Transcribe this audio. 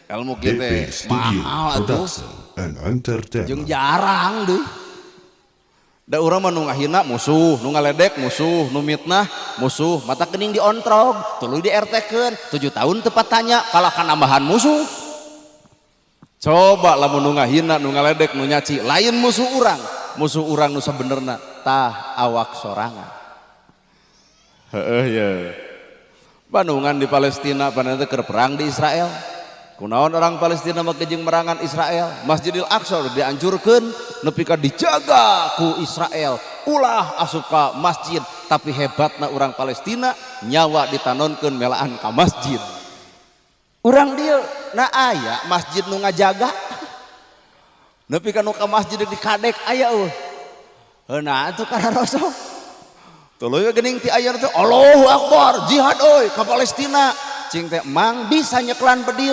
Ilmu kita DP Studio mahal atuh. Production and Jeung Entertainment. Jarang deh. Da urang mah nu ngahina musuh, nu ngaledek musuh, nu mitnah musuh, mata kening diontrog, tuluy di RT-keun, 7 tahun tepat tanya, kalah nambahan musuh. Coba lamun nu ngahina, nu ngaledek, nu nyaci, lain musuh urang nu sabenerna tah awak sorangan. Heeh ya. Bandungan di Palestina pada keur perang di Israel. Kunaon orang Palestina mah jeung merangan Israel? Masjidil Aqsa udah dihancurkeun nepi ka dijaga ku Israel. Ulah asup ka masjid, tapi hebatna orang Palestina nyawa ditanonkeun melaan ka masjid. Urang dieu na aya masjid nu ngajaga. Nepi ka nu ka masjid dikadek aya eueuh. Heuna atuh kararosok. Tuluy geuning ti aya teh, "Allahu Akbar, jihad euy ka Palestina." Cing teh, "Mang, bisa nyeklan bedil?"